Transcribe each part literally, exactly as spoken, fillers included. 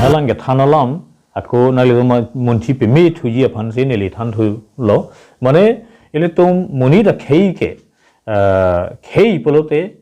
Alang kethan alam, ako nanglitum munthi peme thuji aphansi neli thanthulo. Mane, ilitum monit akhei ke, eh, khei pulote,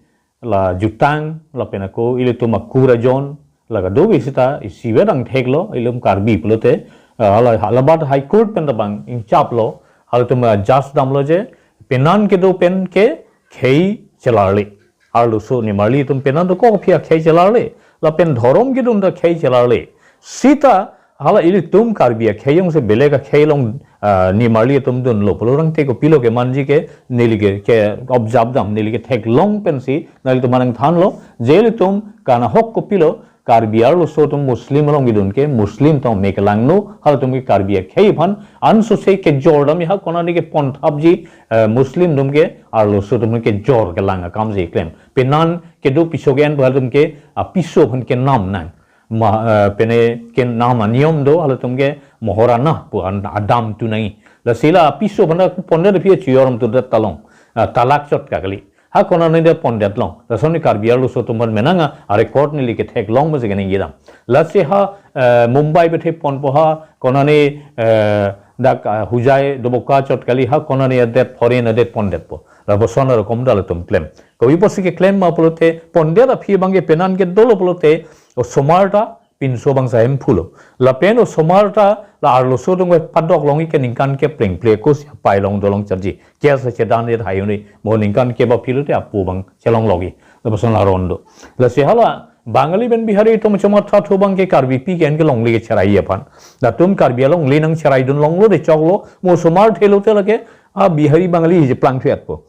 la jutang, lapen ako ilitum akur ajon, la kadokave seta, isivet angthek lo, ilitum Karbi pulote, eh, la Allahabad High Court pen ta bang ingchaplo, halatum, eh, judge damlo je, penan kedo pen ke khei chelarle. Arloso nimarli atum penan dokok aphi akhei chelarle. Lapen dhorom kedun ta khei chelarle. Seta hala ilitum Karbi akhei jongsi belek akhei along, ah, nimarli atum dunlo pulo tangte kopilo kemanji ke neli ke, ke observe dam, neli ke theklong pensi nanglitum aphan nangthanlo. Je ilitum kanahok kopilo, Karbi arloso atum Muslim along kedun ke, Muslim tong me kelangno, halatum ke Karbi akhei aphan ansose kejor dam, ha konane ke ponthapji, eh, Muslim atum ke arloso atum kejor kelang akamji klem. Penan kedo piso ke-en pu halatum ke, ah, piso aphan kenam nang. Ma, eh, pene kenam aniyom do, halatum ke mohor ana pu an-, adam tu nangji. Lasi la piso aphan ta pondet aphi chiyor am tu det talong. Ah, talak chot ka kali. Ha konane det pondetlo. Lason ne Karbi arloso atum aphan menang a, a record neli ke theklong masi keningje dam. Lasi ha, eh, Mumbai bethe ponpo ha, konane, eh, dak, ah, Hojai doboka chot kali ha, konane adet foreign adet pondetpo. Lapuson arokom ta latum klem. Kopi pusi keklem ma pulote, pondet aphi abang ke penan ke dolo pulote, osomar ta pinso abang sa hemphu lo. Lapen osomar ta la arloso atum ke padok longji ke ningkan kepleng ple kosi apai along dolong charji. Case chedan-et hai un-e, mo ningkan kep aphi lote apo abang chelong longji. Lapuson aron do. Lasi hala Bangali pen Bihari atum chomatha thu abang ke Karbipi ke-en ke longle kecherai aphan. Latum Karbi alongle nangcherai dun longlo de choklo, mo osomar thelo te lake, a Bihari Bangali hi cheplang thuetpo.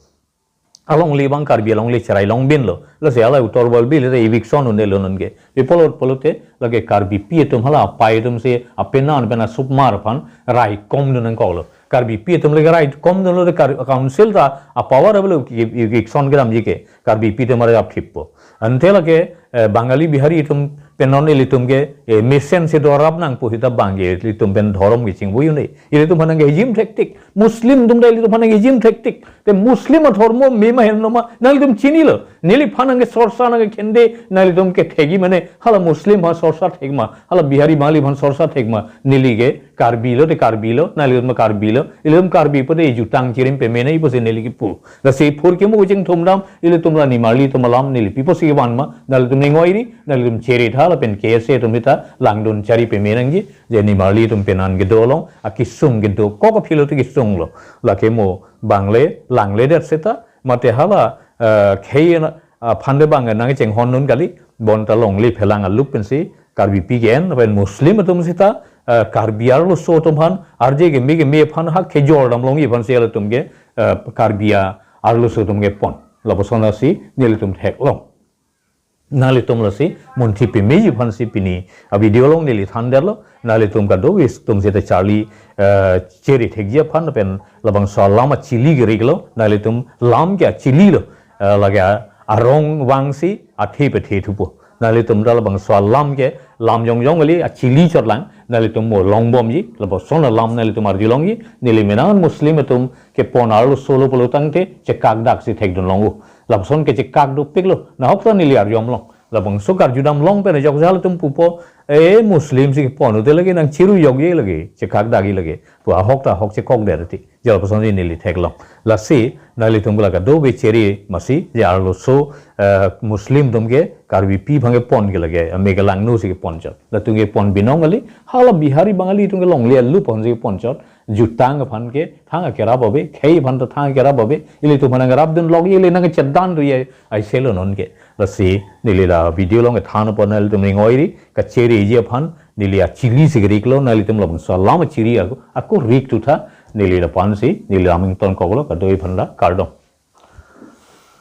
Alongle abang Karbi alongle cherai long binlo. Lasi hala utor bal bil te eviction un-elo non ke. Pi pulo pulote lake Karbipi atum hala apai atum si apenan pen asupmar aphan raikom dun nangkoklo. Karbipi atum lake raikom dunlo te Kar-, council ta a power available eviction kedamji ke. Karbipi atum arap thippo. Ante lake, eh, Bangali Bihari atum pen non ilitum ke, eh, mesen si dorap nangpo seta abang ke ilitum pen dhorom ke chingvoi un-e. Ilitum aphan nangkehijim thektik. Muslim atum ta ilitum aphan nangkehijim thektik. Te Muslim adhormo me ma henlo ma, nanglitum chinilo. Neliphan nangkesorsa nangkekhende, nanglitum kethekji mane, hala Muslim aphan sorsa thek ma, hala Bihari Bangali aphan sorsa thek ma, neli ke Karbi lo, te Karbi lo, nanglitum ma Karbi lo, ilitum Karbi pote ejutang chirim peme nangji pusi neli kipu. Lasi phur kemu kuching thum dam, ilitum la nimarli atum alam neli pi pusi kevan ma, nanglitum ning oiri, nanglitum chere tha lapen K S A atum ta langdun chari peme nangji, je nimarli atum penan kedo along, akesung kedo, kok aphi lote kesunglo. Lake mo bangle, langledet seta, mate hala, eh, khei na, ah, aphan te abang nangchenghon dun kali, bonta longle phelang alup pensi, Karbipi ke-en, lapen Muslim atum seta, eh, Karbi arloso atum aphan, arje keme keme aphan ha kejor dam longji aphansi halatum ke, eh, Karbi arloso atum kepon. Lapuson si nelitum theklong. Nanglitum lasi munthi pemeji aphansi pini a video along neli thandetlo, nanglitum kadokave atum seta charli, eh, chere thekji aphan pen labangso alam achili keriklo, nanglitum lam ke achililo, eh, lake a-, arong vangsi athe pethe thupo. Nanglitum ta labangso alam ke lam jongjong kali achili chotlang, nanglitum mo longbomji, lapuson alam nanglitum arjulongji, neli menang Muslim atum kepon arloso lo pulo tangte chekak daksi thekdun longpo. Lapuson ke chekak dopiklo, nahok ta neli arjulong. Labangso karjudam long pen ajok jal atum pupo, eh, Muslim si kepon ute lake nangchiru jokji lake, chekak dakji lake. Pu ahok ta ahok chekok der ti. Jal lapuson si neli theklong. Lasi, nanglitum ke la kadokave chere masi, je arloso, eh, Muslim atum ke, Karbipi aphan kepon ke lake, me kelangno si kepon chot. Latum kepon binong kali, hala Bihari Bangali atum ke longle alup aphansi kepon chot. Jutang aphan ke thang akerap ave, khei aphan ta thang akerap ave, ilitum aphan nang rap dun lok, ili nangchedan tu ye, ai selo non ke. Lasi, neli la video along kethan apot nanglitum ning oiri, kachereji aphan, neli achili si keriklo, nanglitum labangso alam achili ako, ako rik tu tha, neli lapuson si, neli lam ingtonkoklo, kadokave aphan ta kardom.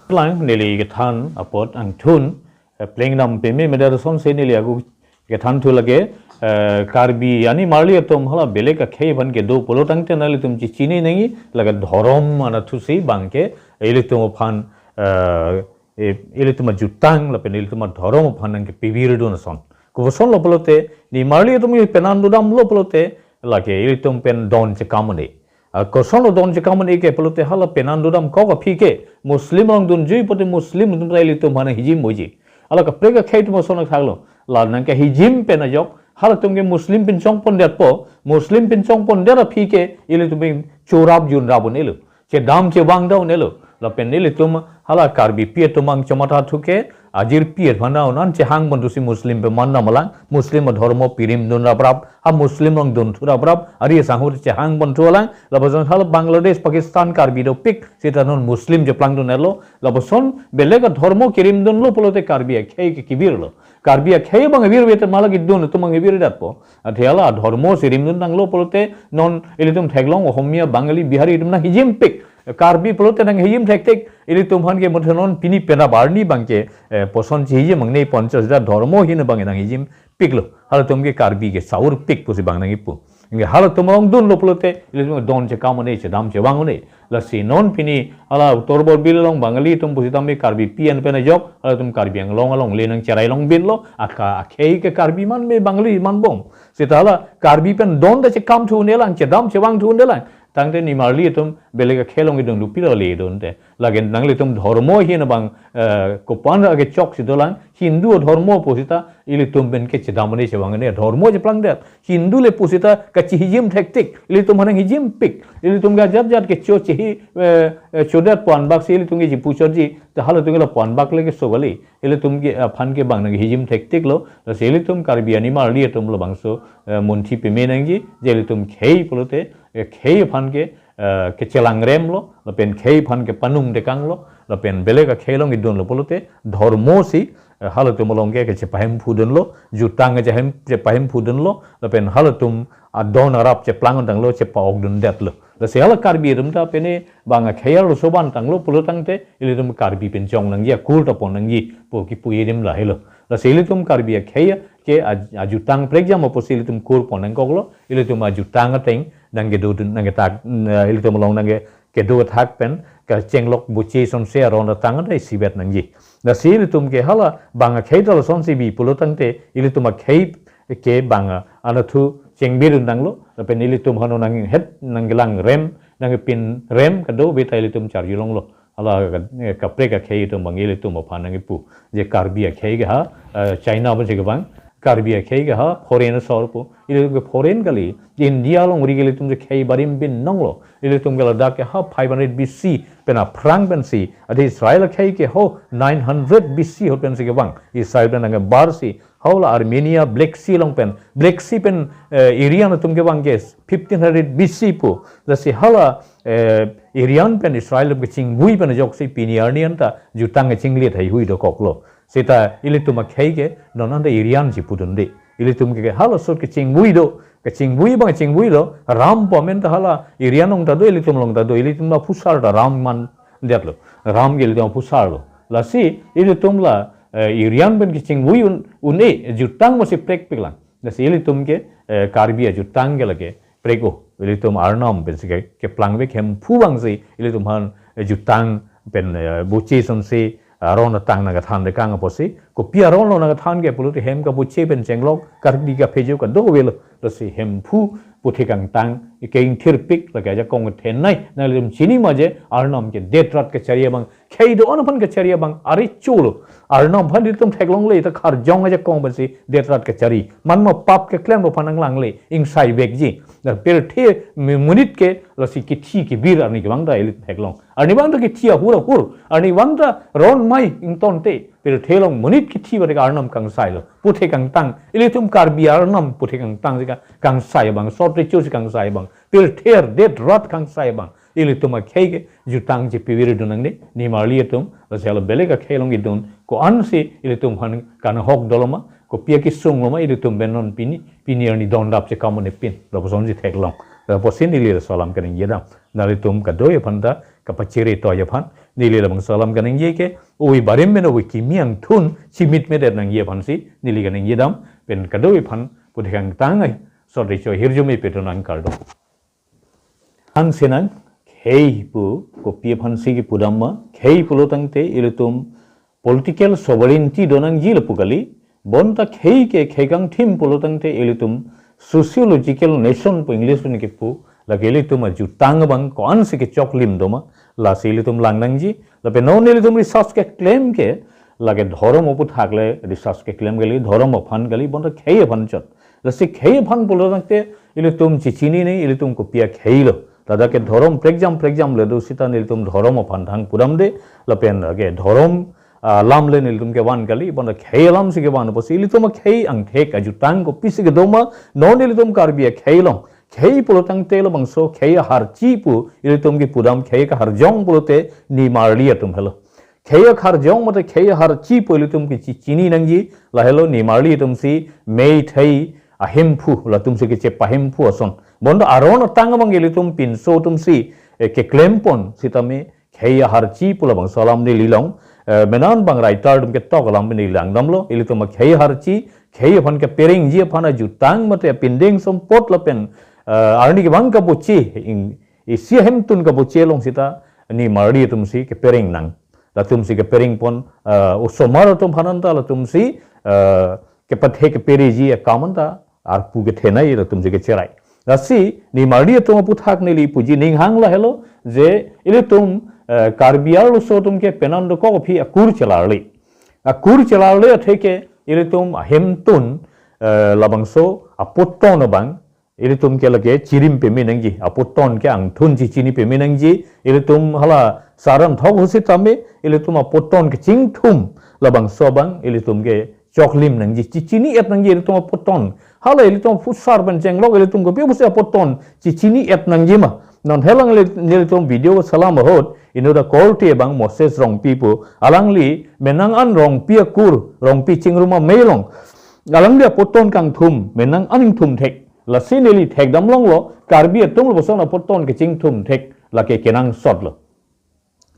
Lang, neli kethan apot angthun, eh, plengdam peme medet asonsi neli ako kethan thu lake, eh, Karbi animarli atum hala belek akhei aphan kedo pulo tangte nanglitum chichini nangji, lake dhorom anatthu si abang ke, ilitum aphan, eh, eh, ilitum ajutang lapen ilitum adhorom aphan nangkepevirdun ason. Koson lo pulote, nimarli atum ke penan dodamlo pulote, lake ilitum pen don chekam un-e. Ah, koson lo don chekam un-e ke pulote hala penan dodam kok aphi ke, Muslim along dunjui pote Muslim atum ta ilitum aphan hijim unji. Hala kaprek akhei atum ason thaklo. La nangkehijim pen ajok, Halatum ke Muslim pinchong pondetpo, Muslim pinchong pondet aphi ke ilitum pen chorap junrap un-elo, chedam chevang ta un-elo. Lapen ilitum hala Karbipi atum abang chomatha thu ke ajirpi aphan ta un-an chehang ponthusi Muslim pen man dam alang, Muslim adhormo pirim dun raprap, ha Muslim along dunthu raprap, ari sangho chehang ponthu alang, lapuson hala Bangladesh, Pakistan Karbi dopik, seta non Muslim cheplang dun-elo, lapuson belek adhormo kirim dunlo pulote Karbi akhei ke kevirlo. Karbi akhei abang virve te ma la kedun atum abang virve detpo. Athe hala adhormo si rim dun tanglo pulote non ilitum theklong Ohomia, Bangali, Bihari atum nanghijimpik. Karbi pulote nanghijim thektik. Ilitum aphan ke muthe non pini penap arni abang ke, eh, poson chihijim angne ponchas ta adhormo ahin abang nanghijimpiklo. Halatum ke Karbi ke saurpik pusi abang nangkipu. Anke halatum along dunlo pulote ilitum don chekam un-e, chedam chevang un-e. Lasi non pini hala Uttar Borbil along Bangali atum pusitame Karbipi an pen ajok, halatum Karbi Anglong alongle nangcherai long binlo, aka akhei ke Karbi man me Bangali man bom. Seta hala Karbi pen don ta chekam thu un-elang, chedam chevang thu un-elang. Tangte nimarli atum belek akhei along kedun lupi lo le don te. Lake nanglitum dhormo ahin abang, eh, kopan ra kechok si dolang, Hindu adhormo pusita ilitum pen ke chedam un-e chevang un-e, dhormo cheplang det. Hindu le pusita kachihijim thektik, ilitum aphan nanghijimpik, ilitum ke ajat jat kecho chehi, eh, eh, chodet ponbak si ilitum ke chipu chotji, ta halatum ke la ponbak le keso kali, ilitum ke, eh, aphan ke abang nanghijim thektiklo, lasi ilitum Karbi animarli atum labangso, eh, munthi peme nangji, je ilitum khei pulote, eh, khei aphan ke, eh, kechelangremlo, lapen khei aphan ke panung dekanglo, lapen belek akhei along kedunlo pulote, dhormo si, eh, halatum along ke, kechepahemphu dunlo, jutang kechehem-, chepahemphu dunlo, lapen halatum adon arap cheplang tanglo, chepa-ok dundetlo. Lasi hala Karbi atum ta pine bang akhei arloso van tanglo pulo tangte, ilitum Karbi pinchong nangji, akur ta pon nangji pu kipu irim lahelo. Lasi ilitum Karbi akhei ke aj-, ajutang prekjam apotsi ilitum kur pon nangkoklo, ilitum ajutang ateng nangkedo dun, nangketak, mm, ilitum along nangke kedo thak pen kachenglok buchi sonse aron atang ta isivet nangji. Lasi ilitum ke hala bang akhei ta lasonsi bi pulo tangte ilitum akhei ke bang anatthu chengbi dun tanglo, lapen ilitum hano nanghet nangkelangrem, nangkepinrem kadokave ta ilitum charjulonglo. Hala ka, eh, kaprek akhei atum abang ilitum aphan nangkipu. Je Karbi akhei ke ha, eh, China pensi kevang, Karbi akhei ke ha foreign asor pu. Ilitum ke foreign kali, India alongri ke ilitum je khei barim bin nonglo. Ilitum ke ladak ke ha five hundred B C pen aphrang pensi, adi Israel akhei ke ho nine hundred B C ho pensi kevang. Israel pen nangkebar si, hala Armenia, Black Sea along pen, Black Sea pen, eh, Iran atum kevang ke fifteen hundred B C pu. Lasi hala, eh, Iran pen Israel atum kechingvui pen ajoksi pini arni anta jutang kachinglit haihui dokoklo. Seta ilitum akhei ke non anta Iran si pudunde. Ilitum ke hala sot kechingvui do, kechingvui abang kechingvui do, Ram pu amen ta hala Iran along ta do, ilitum along ta do, ilitum aphusar ta Ram mandetlo. Ram ke ilitum aphusarlo. Lasi ilitum la, eh, Iran pen kechingvui un, un-e, jutang masi prekpik lang. Lasi ilitum ke, eh, Karbi ajutang ke lake prek-o. Ilitum Arnam pensi ke, keplangvek Hemphu abangsi ilitum aphan, eh, jutang pen, eh, buchi sonse, eh, aron atang nangkethan dekang apotsi. Kopi aron lo nangkethan ke pulote hem kabuchi pen chenglok, Karbi kaphejo kadokavelo. Lasi Hemphu puthek angtang ke ingthirpik lake ajakong thenei nanglitum chini ma je Arnam ke detrat kachari abang, khei do-an aphan kachari abang, ari cholo. Arnam aphan ilitum theklongle ta kharjong ajakong pensi detrat kachari. Man ma pap keklem aphan nanglangle, ingsaivekji. Na pirthe mi-, monit ke lasi kithi kibir arni kevang ta ilitum theklong. Arni vang ta kithi ahur ahur. Arni vang ta ron mai ingtonte. Pirthe along monit kithi bade Arnam kangsailo. Puthek angtang. Ilitum Karbi Arnam puthek angtang si ka-, kangsai abang. Sot recho si kangsai abang. Pirthe detrat kangsai abang. Ilitum akhei ke jutang chepivir dun nangne, nimarli atum, lasi hala belek akhei along kedun, ko-ansi ilitum aphan kanghok doloma, kopi akesung loma, ilitum pen non pini, pini arni don dap chekam un-e pin, lapusonsi theklong. Lapusi neli laso alam kaningje dam. Nanglitum kadokave aphan ta, kapachiri to aphan, neli labangso alam kaningje ke, ove barim pen ove kimi angthun, chimitmedet nangji aphansi, neli kaningje dam, pen kadokave aphan, puthek angtang ai, sot recho ahirjume pidun nangkardom. An senang, khei pu, kopi aphansi kipu dam ma, khei pulo tangte ilitum political sovereignty do nangji lapu kali, bonta khei ke khei kangthim pulo tangte ilitum sociological nation pu English pen kipu, lake ilitum ajutang abang ko-ansi kechoklim doma, lasi ilitum lang nangji, lapen non ilitum research keklem ke, lake dhorom aputhak le research keklem kali, dhorom aphan kali, bonta khei aphan chot. Lasi khei aphan pulo tangte ilitum chechini nangji, ilitum kopi akhei lo. Ladak ke dhorom prekjam prekjam le do sita nelitum dhorom aphan thang pudamde, lapen ke dhorom, ah, alam le nelitum kevan kali, bonta khei alam si kevan apotsi ilitum akhei angthek ajutang kopisi kedo ma, non ilitum Karbi akhei along. Khei pulo tangte labangso khei aharchi pu ilitum kepudam, khei kaharjong pulote nimarli atum helo. Khei aharjong mate khei aharchi pu ilitum kechechini nangji, lahelo nimarli atum si meithai ahemphu, latum si kechepahemphu ason. Bonta aron atang abang ilitum pinso atum si, eh, keklempon sitame khei aharchi pu labangso alam neli along, eh, menang bang writer atum ketok alam neli langdamlo, ilitum akhei aharchi, khei aphan keperengji aphan ajutang mate apindeng sompot lapen, eh, arni kevang kabuchi, ing, isi ahemtun kabuchi along sita nimarli atum si kepereng nang. Latum si keperengpon, eh, osomar atum aphan anta latum si, eh, kepathe kepereji akam anta arpu kethenei latum si kecherai. Lasi nimarli atum aputhak neli puji ninghang lahelo je ilitum, eh, Karbi arloso atum ke penan dokok aphi akur chelarle. Akur chelarle atheke ilitum ahemtun, eh, labangso apoton abang ilitum ke lake chirim peme nangji, apoton ke angthun chechini peme nangji, ilitum hala saran thok ahut sitame ilitum apoton kechingthum labangso abang ilitum ke choklim nangji, chechini et nangji ilitum apoton. Hala ilitum aphusar pen chenglok ilitum kopi pusi apoton chechini et nangji ma. Non helang ili-, nelitum video salam ahut inut akorte abang Moses Rongpi pu, alangli menang an Rongpi akur, Rongpi chingrum amei along alangli apoton kangthum, menang an ingthum thek. Lasi neli thekdam longlo, Karbi atum lapuson apoton kechingthum thek, lake kenangsot lo.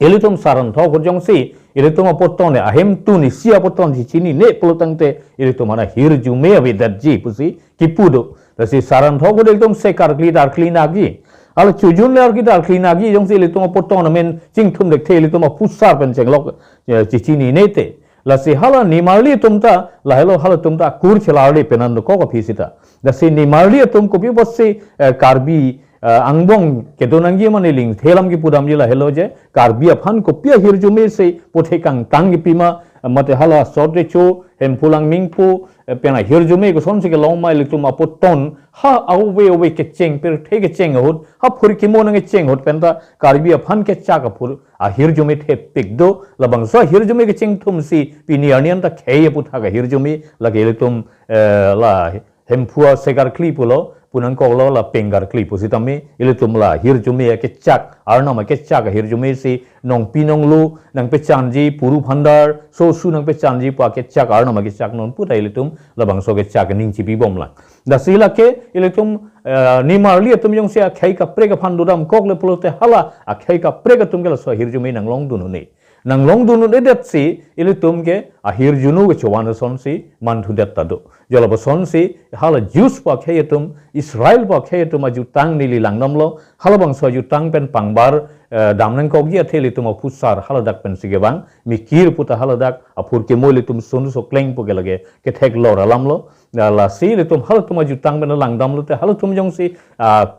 Ilitum saran thok ahut jongsi ilitum apoton le ahemtun isi apoton chechinine pulo tangte ilitum aphan ahirjume avedetji pusi kipu do. Lasi saran thok ahut ilitum se karkli darkli nangji. Hala chojun le arki darkli nangji jongsi ilitum apoton amen chingthum thekthe ilitum aphusar pen chenglok, eh, chechinine te. Lasi hala nimarli atum ta, lahelo halatum ta akur chelarle penan dokok aphi sita. Lasi nimarli atum kopi pusi, eh, Karbi, eh, angbong kedo nangji ma neli lingthe alam kepudamji lahelo je, Karbi aphan kopi ahirjume si puthe kangtang kepima, eh, mate hala sot recho, Hemphu Langming pu, eh, pen ahirjume kosonsi kelong ma ilitum apoton, ha ove ove kecheng pirthe kecheng ahut, ha phurkimo nangkecheng ahut penta Karbi aphan kechak aphur ahirjume thepik do, labangso ahirjume kechingthum si pini arni anta khei aputhak ahirjume lake ilitum, eh, la Hemphu a se karkli pulo, pu nangkoklo la peng karkli pusitame, ilitum la ahirjume akechak, Arnam akechak ahirjume si, nongpi nonglo nangpechanji, puru phandar, sosu nangpechanji pu akechak, Arnam akechak non puta ilitum labangso kechak ning chipibom lang. Lasi lake ilitum, eh, nimarli atum jongsi akhei kaprek aphan dodamkok le pulote hala akhei kaprek atum ke laso ahirjume nanglongdun un-e. Nanglongdun un-edet si ilitum ke ahirjuno kechovan asonsi manthudet ta do. Jo lapuson si hala Jews pu akhei atum, Israel pu akhei atum ajutang neli langdamlo, halabangso ajutang pen pangbar, eh, dam nangkokji athe ilitum aphusar haladak pensi kevang, mikir puta haladak, aphurkimo ilitum sunu sokleng pu ke lake ketheklor alamlo. La, lasi ilitum halatum ajutang pen langdamlote halatum jongsi, ah,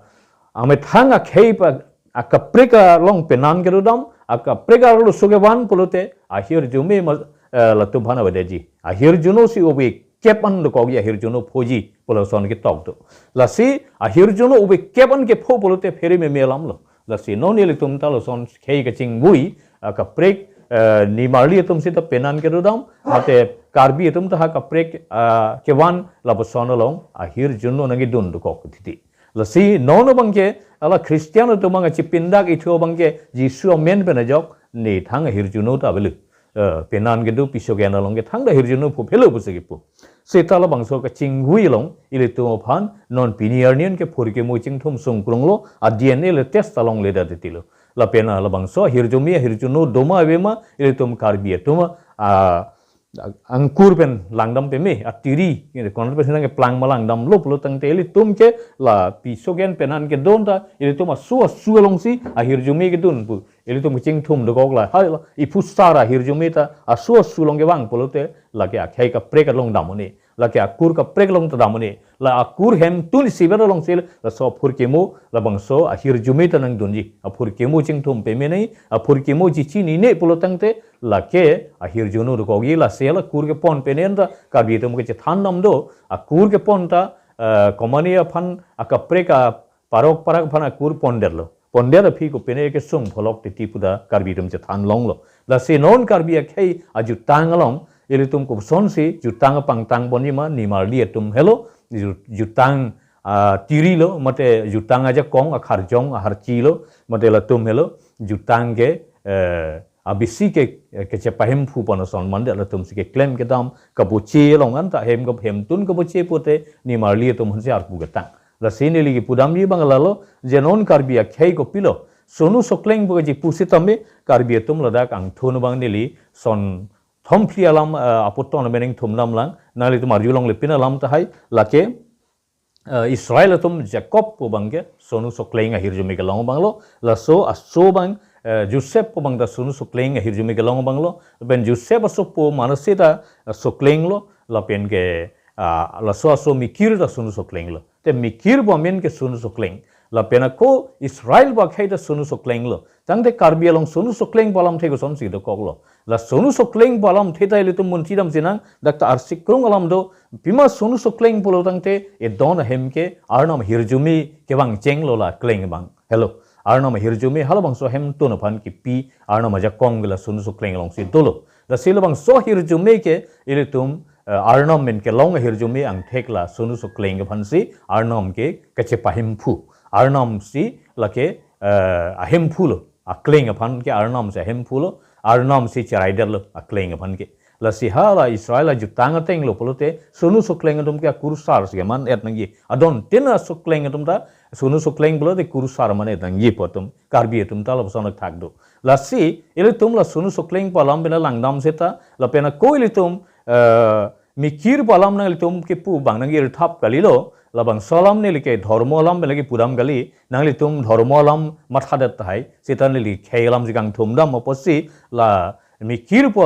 amethang akhei pa, akaprek along penan kedodam, akaprek arloso kevan pulote ahirjume ma, eh, latum aphan avedetji. Ahirjuno si ove kep an dokokji, ahirjuno phoji pu lason ketok do. Lasi ahirjuno ove kep an kepho pulote phere meme alamlo. Lasi non ilitum ta lason khei kachingvui, ah, kaprek, eh, nimarli atum sita penan kedodam, mate Karbi atum ta ha kaprek, ah, kevan lapuson along ahirjuno nangkedun dokok titi. Lasi non abangke, hala Christian atum abang chipindak ithu abangke Jisu amen pen ajok, ne thang ahirjuno ta avelo. Eh, penan kedo piso ke-en along ke thangta ahirjuno phuphelo pusi kipu. Seta labangso kachingvui along, ilitum aphan, non pini arni an ke phurkimo chingthum sungkrunglo, a D N A le test along ledet titilo. Lapen labangso ahirjume, ahirjuno doma avema, ilitum Karbi atum, ah, angkur pen langdam peme, atiri, ini konat pen sinang keplang ma langdamlo pulo tangte ilitum ke la piso ke-en penan kedon ta, ilitum asu asu alongsi ahirjume kedun pu. Ilitum kachingthum dokok la, ha, la, iphusar ahirjume ta, asu asu along kevang pulote, lake akhei kaprek along dam un-e, lake akur kaprek along ta dam un-e, la akur hemtun isivet alongsi, laso aphurkimo, labangso ahirjume ta nangdunji, aphurkimo chingthum peme nangji, aphurkimo chechinine pulo tangte, lake ahirjuno dokokji, lasi la kur kepon pene ta, Karbi atum kechethan dam do, akur kepon ta, eh, komane aphan akaprek a parok parak aphan akur pondetlo. Ponder aphi kopine kesung pholok titi puta Karbi atum chethan longlo. Lasi non Karbi akhei ajutang along, ilitum kopusonsi jutang apangtang ponji ma, nimarli atum helo, ju-, jutang, ah, tiri lo, mate jutang ajakong, akharjong, akharchilo, mate latum helo, jutang ke, eh, abisi ke, eh, kechepahemphu pon ason mande latum si keklem kedam, kabuchi along anta hem kap hemtun kabuchi pute, nimarli atum hansi arpu ketang. Lasi neli kipudamji abang lalo, je non Karbi akhei kopilo, sonu sokleng pu kaji pusitame, Karbi atum ladak angthun abang neli son thomphli alam, eh, aputon meneng thumnam lang, nanglitum arjulongle pin alam tahai, lake, eh, Israel atum Jacob pu abangke sonu sokleng ahirjume kelong abanglo, laso aso abang, eh, Joseph pu abang ta sonu sokleng ahirjume kelong abanglo, lapen Joseph asopo Manasseh ta, eh, soklenglo, lapen ke, ah, laso aso Mikir ta sonu soklenglo. Te Mikir pu amen ke sonu sokleng. Lapen ako Israel pu akhei ta sonu soklenglo. Tangte Karbi along sonu sokleng pu alamthe kosonsi dokoklo. La sonu sokleng pu alamthe ta ilitum munthi damsi nang, dak ta arsikrung alam do, pima sonu sokleng pulo tangte, edon ahem ke Arnam ahirjume kevang chenglo la kleng abang. Helo, Arnam ahirjume halabangso ahemtun aphan kipi, Arnam ajakong ke la sonu sokleng alongsi dolo. Lasi labangso ahirjume ke ilitum, eh, Arnam men kelong ahirjume angthek la sonu sokleng aphansi Arnam ke kachepahemphu. Arnam si lake, eh, ahemphulo. Akleng aphan ke Arnam si ahemphulo. Arnam si cheraidetlo akleng aphan ke. Lasi hala Israel ajutang atenglo pulote sonu sokleng atum ke akursar si man-et nangji. Adon tin asokleng atum ta sonu sokleng pulote kursar man-et nangji pu atum. Karbi atum ta lapuson thak do. Lasi ilitum la sonu sokleng pu alam pen langdam seta, lapen ako ilitum, eh, Mikir pu alam nanglitum kipu abang nangkirthap kalilo, labangso alam neli ke dhormo alam pen lagi pudam kali, nanglitum dhormo alam mathadet tahai, seta neli khei alam si kangthumdam apotsi, la Mikir pu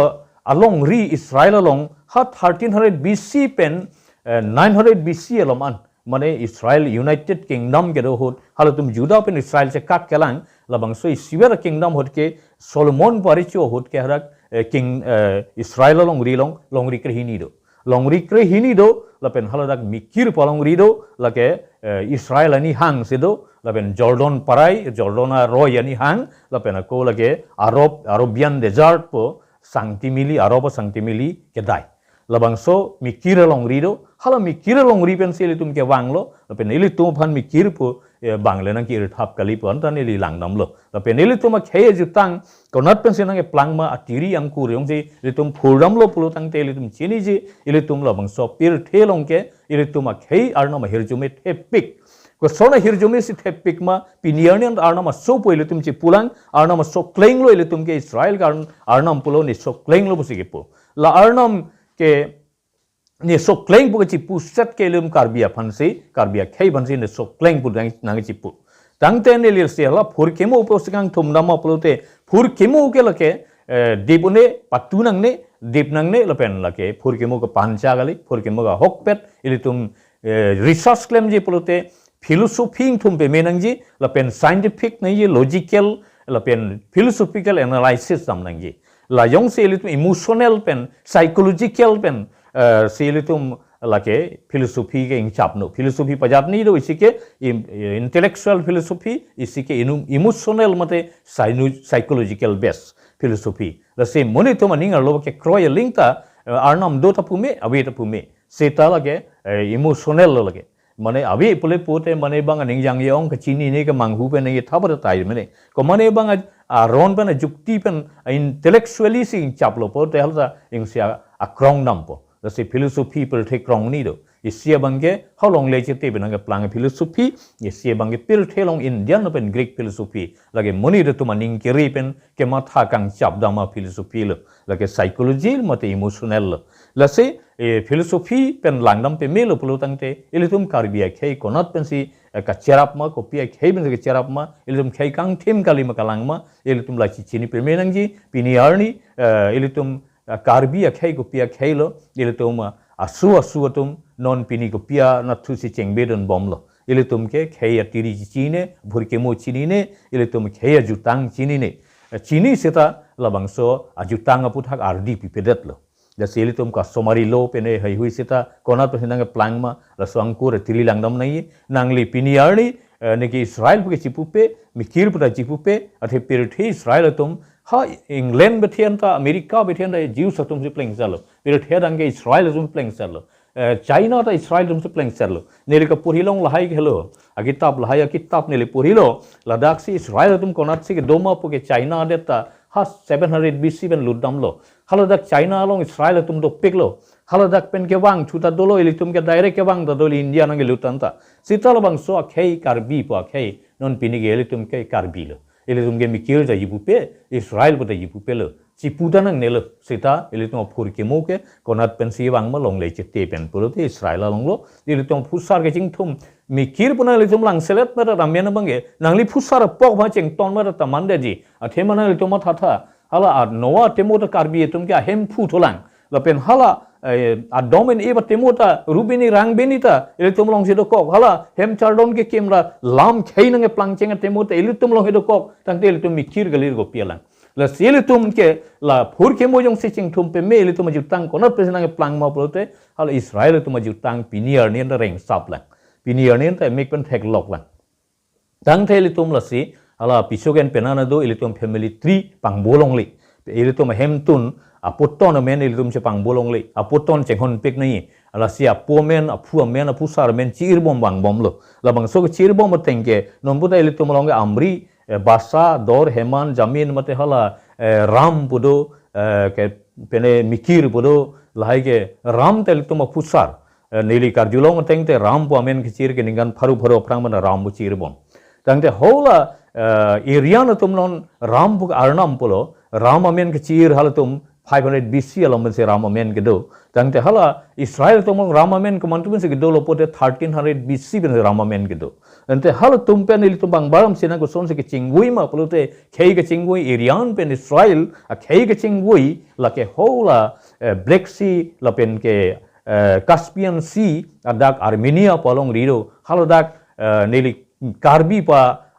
alongri Israel along ha thirteen hundred B C pen, eh, nine hundred B C along an, mane Israel United Kingdom kedo ahut, halatum Juda pen Israel chekak kelang, labangso isiver kingdom ahut ke Solomon pu arecho ahut ke hadak, eh, king, eh, Israel alongri along, longri krehini do. Longri krehini do, lapen haladak Mikir pu alongri do, lake, eh, Israel anihang si do, lapen Jordan parai, Jordan aroi anihang, lapen ako lake Arab, Arabian Desert pu, sangti mili, Arab sangti mili kedai. Labangso Mikir alongri do, hala Mikir alongri pensi ilitum kevanglo, lapen ilitum aphan Mikir pu, eh, vangle nangkirthap kali pu anta neli langdamlo. Lapen ilitum akhei ajutang, konat pensi nangkeplang ma atiri angkur jongsi ilitum phurdamlo pulo tangte ilitum chiniji, ilitum labangso pirthe along ke, ilitum akhei Arnam ahirjume thepik. Koson ahirjume si thepik ma, pini arni an Arnam asopo ilitum chipulang, Arnam asoklenglo ilitum ke Israel ke Arn-, Arnam pulo ne soklenglo pusi kipu. La Arnam ke ne sokleng pu kachipuset ke ilitum Karbi aphansi, Karbi akhei aphansi ne sokleng pu nang, nangchipu. Tangte neli si hala phurkimo pu si kangthumdam ma pulote, phurkimo ke lake, eh, dip un-e, patu nangne, dip nangne lapen lake phurkimo ke pancha kali, phurkimo ke ahokpet, ilitum, eh, research klemji pulote, philosophy ingthum peme nangji, lapen scientific nangji, logical, lapen philosophical analysis dam nangji. La jongsi ilitum emotional pen, psychological pen, eh, si ilitum lake philosophy ke ingchapnon. Philosophy pajat ni do, isi ke im-, intellectual philosophy, isi ke inum-, emotional mate psyno-, psychological based philosophy. Lasi monit atum aning arlo kekroi aling ta, eh, Arnam do ta pume, ave ta pume. Seta lake, eh, emotional lo lake. Mane ave pule pute mane bang aning jangje-ong kachinine kemanghu pen nangkethap ta tai mene. Ko mane bang a, aron pen ajukti pen a intellectually si ingchaplo pute halata ingsi a, akrong dampo. Lasi philosophy pirthe krong ni do. Isi abang ke halongle chete pen nangkeplang philosophy, isi abang ke pirthe along Indian pen Greek philosophy. Lake monit atum aning kere pen kematha kangchap dam a philosophy lo. Lake psychology mate emotional lo. Lasi, eh, philosophy pen langdam pemelo pulo tangte, ilitum Karbi akhei konat pensi, eh, kacherap ma, kopi akhei pensi kacherap ma, ilitum khei kangthim kali ma kalang ma, ilitum la chichini peme nangji, pini arni, eh, ilitum, eh, Karbi akhei kopi akhei lo, ilitum, eh, asu asu atum non pini kopi anatthu si chengbedun bomlo. Ilitum ke khei atiri chinine, phurkimo chinine, ilitum khei ajutang chinine. Eh, chini seta labangso ajutang aputhak ardi pipedetlo. Lasi ilitum customary law pen haihui seta konat pensi nangkeplang ma, laso angkur atiri langdam nangji. Nangli pini arni, eh, neke Israel pu ke chipupe, mikir pu ta chipupe, athe pirthe Israel atum, ha England bethen ta, America bethen ta, Jews atumsi plengsetlo. Pirthe adang ke Israel atum plengsetlo. Eh, China ta Israel atumsi plengsetlo. Neli kaporhi long lahai ke lo. Akitap lahai akitap neli porhilo. Ladaksi Israel atum konatsi kedo ma pu ke China adet ta ha seven hundred B C pen lutdamlo. Haladak China along Israel atum dopiklo. Haladak pen kevang thu ta dolo, ilitum ke direct kevang ta dolo, India nangkelut an ta. Seta labangso akhei Karbi pu akhei. Non pini ke ilitum ke Karbi lo. Ilitum ke mikir ta chipupe, Israel pu ta chipupelo. Chipu ta nangnelo. Seta ilitum aphurkimo ke konat pensi vang ma, longle chete pen pulote Israel along lo. Ilitum aphusar kachingthum, mikir pu nang ilitum langselet ma ta amen abang ke. Nangli phusar apok ma chengton ma ta tamandetji. Athema nang ilitum mathatha. Hala a Noah atemo ta Karbi atum ke ahemphu tholang. Lapen hala, eh, Adam and Eve atemo ta ru bini rang bini ta ilitum alongsi dokok. Hala hem chardon kekim ra lam khei nangkeplang cheng atemo ta ilitum alongsi dokok. Tangte ilitum mikir kalir kopi alang. Lasi ilitum ke la phurkimo jongsi chingthum peme, ilitum ajutang konat pensi nangkeplang ma pulote, hala Israel atum ajutang pini arni an ta rengsap lang. Pini arni an ta emek pen theklok lang. Tangte ilitum lasi, hala piso ken penang do, ilitum family tree pangbo longle. Ilitum ahemtun, apo ton amen ilitum chepangbo longle. Apo ton chenghonpik nangji. Lasi apo amen, aphu amen, aphusar amen, chi-irbom vangbomlo. Labangso ke chi-irbom ateng ke, non pu ta ilitum along ke Amri, eh, Basa, Dor, Heman, Jamin, mate hala, eh, Ram pu do, eh, ke pene Mikir pu do, lahai ke Ram ta ilitum aphusar. Eh, neli karjulong ateng te Ram pu amen kechir ke ningkan pharo pharo aphrang mana Ram pu chi-irbom. Tangte hala, eh, Aryan atum non Ram pu arnam pulo, Ram amen kechir halatum five hundred B C along pensi Ram amen kedo. Tangte hala Israel atum Ram amen komantu pensi kedolo pulote thirteen hundred B C pensi Ram amen kedo. Tangte halatum pen ilitum bang baram sina kosonsi kechingvui ma pulote khei kechingvui Aryan pen Israel akhei kechingvui lake hala, eh, Black Sea lapen ke, eh, Caspian Sea adak Armenia pu alongri do. Haladak, eh, neli Karbi pu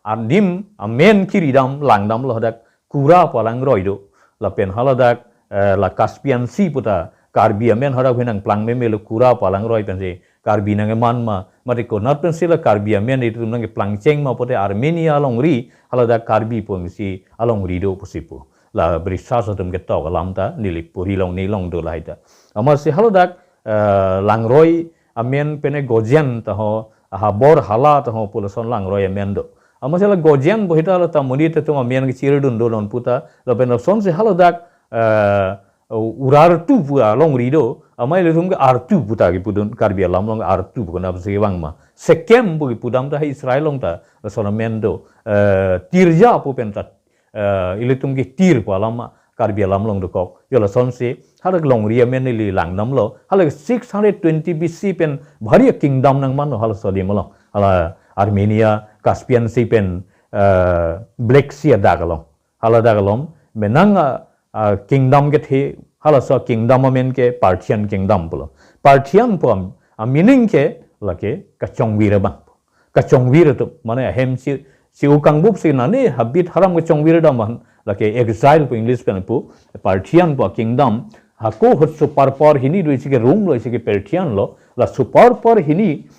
adim amen kiridam langdamlo, hadak Kura pu alangroi do. Lapen haladak, eh, la Caspian Sea pu ta Karbi amen hadak hinang plang memelo, Kura pu alangroi pensi Karbi nangkeman ma, mate konat pensi la Karbi amen ilitum nangkeplang cheng ma pulote Armenia alongri, haladak Karbi pu pensi alongri do pusi pu. La research atum ketok alam ta neli porhi long, neli long do lahai ta. Amatsi haladak, eh, langroi amen pene Gojen ta ho, aha Bor Hala ta ho pu lason langroi amen do. Amatsi la Gojen pu hita la ta monit atum amen kechirdun do non pu ta, lapen lasonsi haladak, eh, Urartu pu alongri do, amei ilitum ke Artu pu ta kepudun, Karbi alam along Artu pu konatsi vang ma. Sekem pu kepudam ta ha Israel along ta, lason amen do, eh, Tirja pu pen ta, eh, ilitum ke Tir pu alam ma, Karbi alam along dokok. Jo lasonsi, hala longri amen neli langdamlo, hala six hundred twenty B C pen bhari kingdom nangmanlo halaso adim along. Hala Armenia, Caspian Sea pen, eh, Black Sea adak along. Haladak along, menang a, a kingdom kethe, halaso kingdom amen ke Parthian kingdom pulo. Parthian pu am, a meaning ke lake kachongvir abang. Kachongvir atum, mane ahem si, si ukang bup si nane habit haram kachongvir dam man, lake exile pu English pen pu, Parthian pu kingdom, hako ahut superpower hini do, isi ke Rome lo, isi ke Parthian lo, la superpower hini,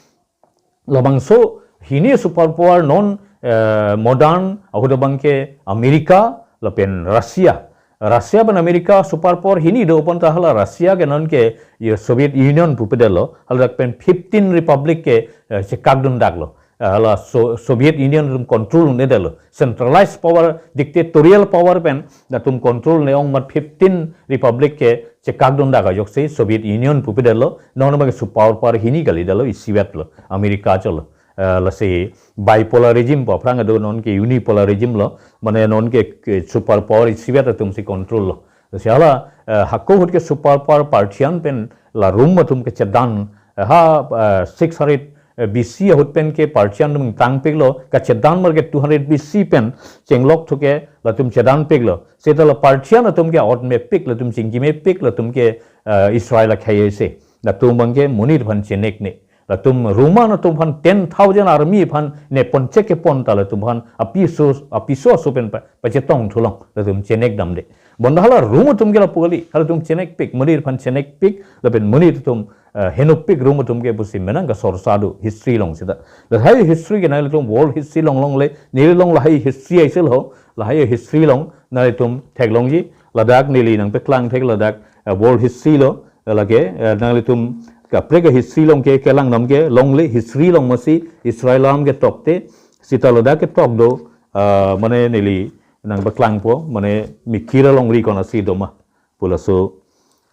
labangso hini superpower non, eh, modern ahut abang ke America lapen Russia. Russia pen America superpower hini do pon ta hala Russia ke non ke ye Soviet Union pu pedetlo, haladak pen fifteen republic ke, eh, chekakdun daklo. Eh, hala So-, Soviet Union atum control-ne detlo. Centralized power, dictatorial power pen latum control-ne ong mat fifteen republic ke chekakdun dak ajoksi Soviet Union pu pedetlo, non abang ke superpower hini kali detlo, isivetlo, America chotlo. Eh, lasi bipolar regime pu aphrang kedo, non ke unipolar regime lo, mane non ke, ke superpower isivet atumsi control lo. Lasi hala, eh, hako ahut ke superpower Parthian pen la Rome atum kechedan, eh, ha, eh, six hundred, eh, B C ahut pen ke Parthian atum tangpiklo, kachedan mar ke two hundred B C pen chenglok thu ke latum chedanpiklo. Seta la Parthian atum ke ot mepik, latum chingki mepik, latum ke, eh, Israel akhei ase. Latum abang ke monit aphan chenekne. Latum Roman atum aphan ten thousand army aphan ne ponchek kepon ta latum aphan apiso, apiso aso pen pa, pachetong thulong, latum chenek damde. Bonta hala room atum ke lapu kali, halatum chenekpik, monit aphan chenekpik, lapen monit atum, eh, henopik room atum ke pusi menang kasorsa do, history along seta. Lahai history ke nanglitum world history along longle, neli along lahai history aisel ho, lahai history along nanglitum theklongji, ladak neli nangpeklang thek ladak, eh, world history lo, eh, lake, eh, nanglitum kaprek history along ke kelang nam ke longle, history along masi Israel alam ketokte, seta ladak ketok do, eh, mane neli nangpaklangpo, mane mikir alongri konatsi doma pu laso,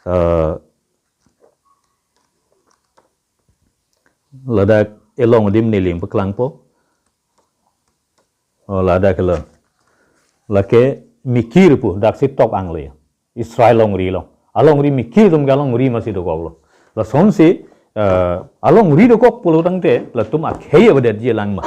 eh, ladak elong adim neli nangpaklangpo. Oh, ladak lo. Lake mikir pu, daksi tok angle. Israel alongri lo. Alongri mikir atum ke alongri masi dokoklo. Lasonsi, eh, alongri dokok pulo tangte, latum akhei avedetji lang ma.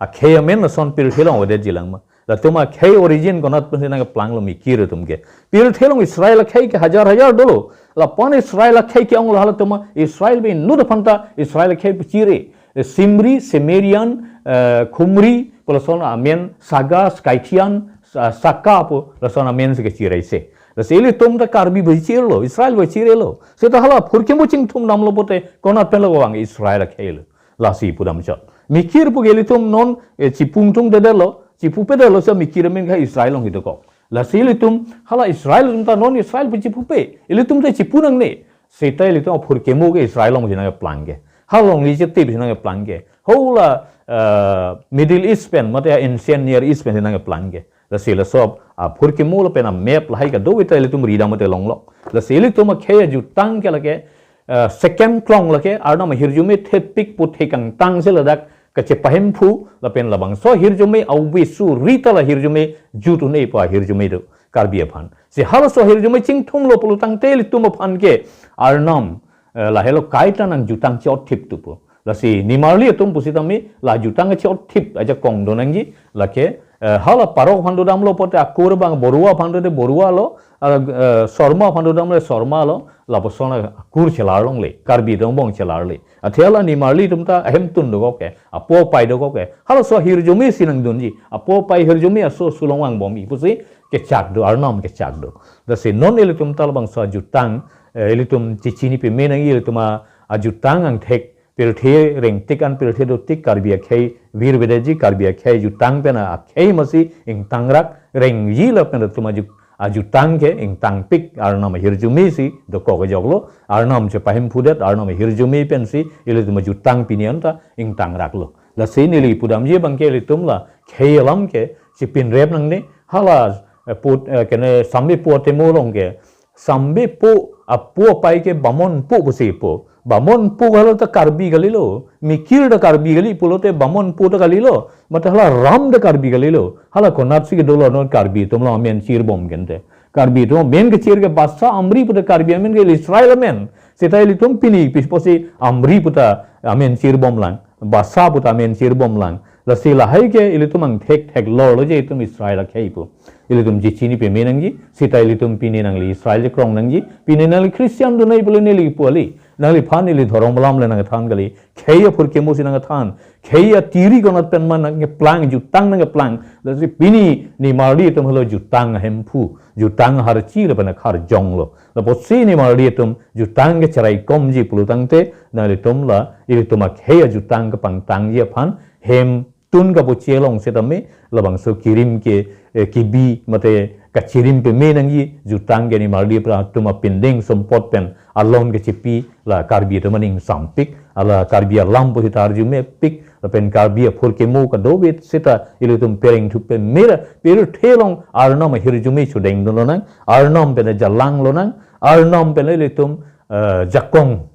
Akhei amen lason pirthe along avedetji lang ma. Latum akhei origin konat pensi nangkeplanglo mikir atum ke. Pirthe along Israel akhei ke hajar hajar dolo. Lapen Israel akhei ke-ong lo halatum Israel pen inut aphanta Israel akhei pachire. Eh, Simri, Sumerian, eh, Khumri, pu lason amen, Saga, Scythian, Sa-, Saka pu lason amen si kachiraise. Lasi ilitum ta Karbi pachirlo, Israel pachirelo. Seta hala phurkimo chingthum damlo pote, konat penlo vang Israel akhei lo. Lasi pudam chot. Mikir pu ke ilitum non, eh, chipungtung dedetlo, chipupedetlo sa mikir amen ke Israel along hidokok. Lasi ilitum hala Israel atum ta non Israel pu chipupe. Ilitum ta chipu nangne. Seta ilitum aphurkimo ke Israel along si nangkeplang ke. Halongri chetip si nangkeplang ke. Hala, eh, Middle East pen, mate Ancient Near East pen si nangkeplang ke. Lasi laso aphurkimo lapen amap lahai kadokave ta ilitum ridam mate longlok. Lasi ilitum akhei ajutang ke lake, eh, second klong lake, Arnam ahirjume thepik pu thekangtang si ladak kachepahemphu, lapen labangso ahirjume avi suri ta la ahirjume jut un-e pu ahirjume do Karbi aphan. Si halaso ahirjume chingthumlo pulo tangte ilitum aphan ke Arnam, eh, lahelo kaita nangjutang che-otthip tu pu. Lasi nimarli atum pusitame la jutang che-otthip ajakong do nangji, lake, eh, hala Parok aphan dodamlo pote akur abang, Borua aphan dode Borua lo, ah, eh, Sorma aphan dodamlo Sorma lo, lapuson akur chelar longle, Karbi angbong chelarle. Athe hala nimarli atum ta ahemtun dokok ke, apo apai dokok ke. Halaso ahirjume si nangdunji, apo apai ahirjume aso sulong vangbom-i pusi kechak do, Arnam kechak do. Lasi non ilitum ta labangso ajutang, eh, ilitum chechini peme nangji, ilitum a-, ajutang angthek, pirthe rengtik an pirthe dotik Karbi akhei virvedetji, Karbi akhei jutang pen akhei masi ingtangrak, rengji lapen ilitum aju-, ajutang ke ingtangpik, Arnam ahirjume si dokok ajoklo, Arnam chepahemphutdet, Arnam ahirjume pensi ilitum ajutang pini anta ingtangraklo. Lasi neli pudamji abang ke ilitum la khei alam ke chipinrep nangne, hala, eh, put, eh, kene Sambipo atemo along ke, Sambipo apo apai ke Bamonpo pusi po. Bamonpo halo ta Karbi kalilo. Mikir ta Karbi kali pulote Bamonpo ta kalilo. Mate hala Ram ta Karbi kalilo. Hala konatsi kedolo non Karbi atum lo amen chirbom kente. Karbi atum amen kechir ke Basa Amri pu ta Karbi amen ke Israel amen. Seta ilitum pini pis pusi Amri pu ta amen chirbom lang. Basa pu ta amen chirbom lang. Lasi lahai ke ilitum angthek theklorlo je itum Israel akhei pu. Ilitum chechini peme nangji, seta ilitum pini nangli Israel chekrong nangji, pini nangli Christian dunai pule neli pu kali. Nangliphan neli dhorom alam le nangthan kali. Khei aphurkimo si nangthan. Khei atiri konat pen ma nangkeplang, jutang nangkeplang. Lasi pini nimarli atum halo jutang ahemphu, jutang aharchi lapen akharjonglo. Lapusi nimarli atum jutang kecharaikomji pulo tangte, nanglitum la, ilitum akhei ajutang kepangtangji aphan, hemtun kapoche along setame, labangso kirim ke, eh, kibi mate kachirim peme nangji, jutang ke nimarli atum apindeng sumpot pen alon kechepi, la Karbi atum aning sampik, hala Karbi alam pu seta arjumepik, lapen Karbi aphurkimo kadokave seta ilitum pereng thup peme ra, pirthe along Arnam ahirjume chodengdun lonang, Arnam pen jalang lonang, Arnam pen ilitum, eh, jakong